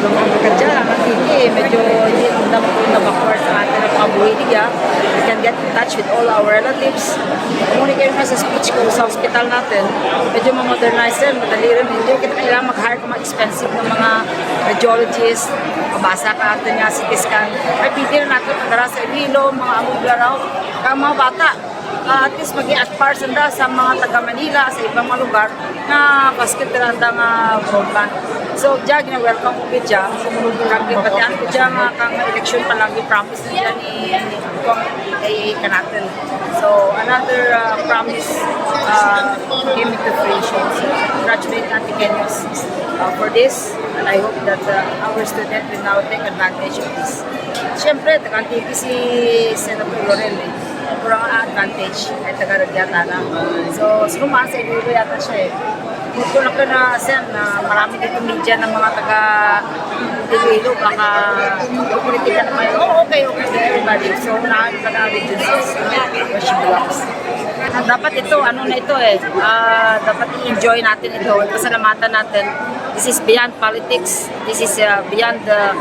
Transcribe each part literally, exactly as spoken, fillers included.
Kadya, ang tiki, medyo hindi naman po yung nabackward sa atin ang mga buhay niya. We can get in touch with all our relatives. Kung ano kayo nga sa speech ko sa hospital natin, medyo ma-modernize rin, madali rin. Hindi kita kailangan mag-hire ng mga expensive na mga radiologist, mabasa ka atin nga C T scan. Ay, pwede na natin padala sa Iloilo, mga Amuglarao, kang mga bata. Ah, at least maging at par sanda sa mga taga Manila, sa ibang mga lugar, na basket sila nga broadband. So, dyan, gina-welcome ko gid siya. Kag gibatian ko dyan nga kang election pa lang, yung promise na dyan ni, ni Kong kay kanatun. So, another, ah, promise, ah, came into fruition. So, congratulate Antiqueños, ah, for this, and I hope that, ah, our student will now take advantage of this. Siyempre, taga-Antique si Senator Loren eh. Kurang ang advantage, ay taga-Radiata na. So, sinumaan sa Iloilo yata siya eh. Gusto lang ka na, Sen, na marami dito media ng mga taga Iloilo, baka politika na kayo. Oh, okay, okay, everybody. So, unahan ka na region six, where she belongs. Dapat ito, ano na ito eh, ah, dapat i-enjoy natin ito, pasalamatan natin. This is beyond politics. This is, uh, beyond the,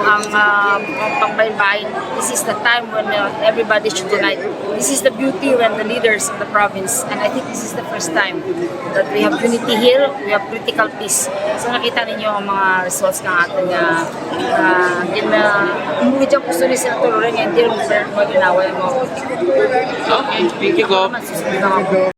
ang, uh, pangbahin-bahin. This is the time when, uh, everybody should unite. This is the beauty when the leaders of the province, and I think this is the first time that we have unity here, we have political peace. So nakita ninyo ang mga results ng ating, uh, uh, gin-, uh, ang mga dyan gusto ni Senator Loren, hindi rin mo ginaway mo. Okay, thank you, Kong. Masusunod na ako.